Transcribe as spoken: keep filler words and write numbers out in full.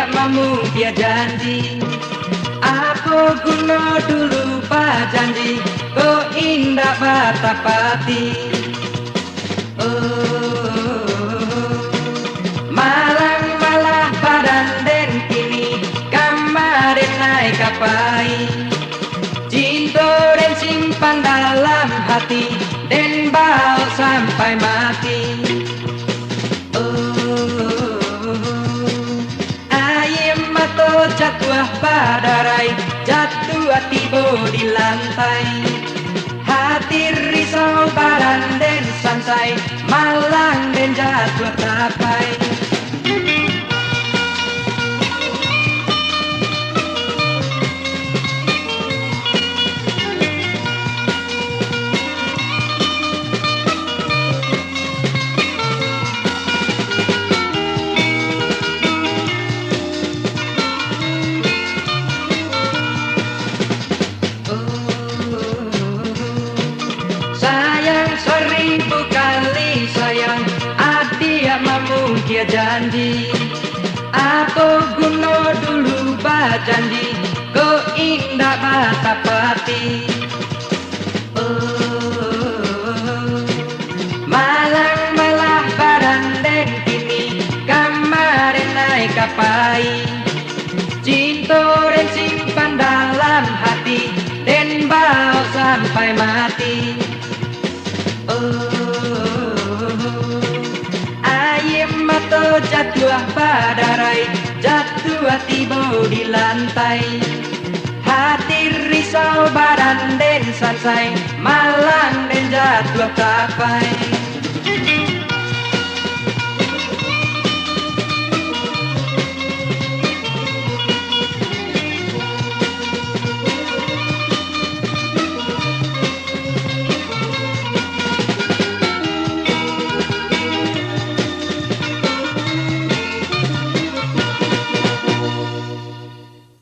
Mamungkia janji, apo guno dulu bajanji, kok indak batapati? Oh, malang malah badan den kini, kamarin naik ka pai. Cinto den simpan dalam hati, den baok sampai mati. Oh, aia mato jatuah badarai, jatuah tibo di lantai. Hati risau badan den sansai, malang den jatuah tapai. Sayang saribu kali sayang, adiak mamungkia janji. Apo guno dulu bajanji, kok indak batapati? Oh, malang malah badan den kini, kamarin naik ka pai. Cinto den simpan dalam hati, den baok sampai mati. Oh, aia mato jatuah badarai, jatuah tibo di lantai. Hati risau badan den sansai, malang den jatuah tapai.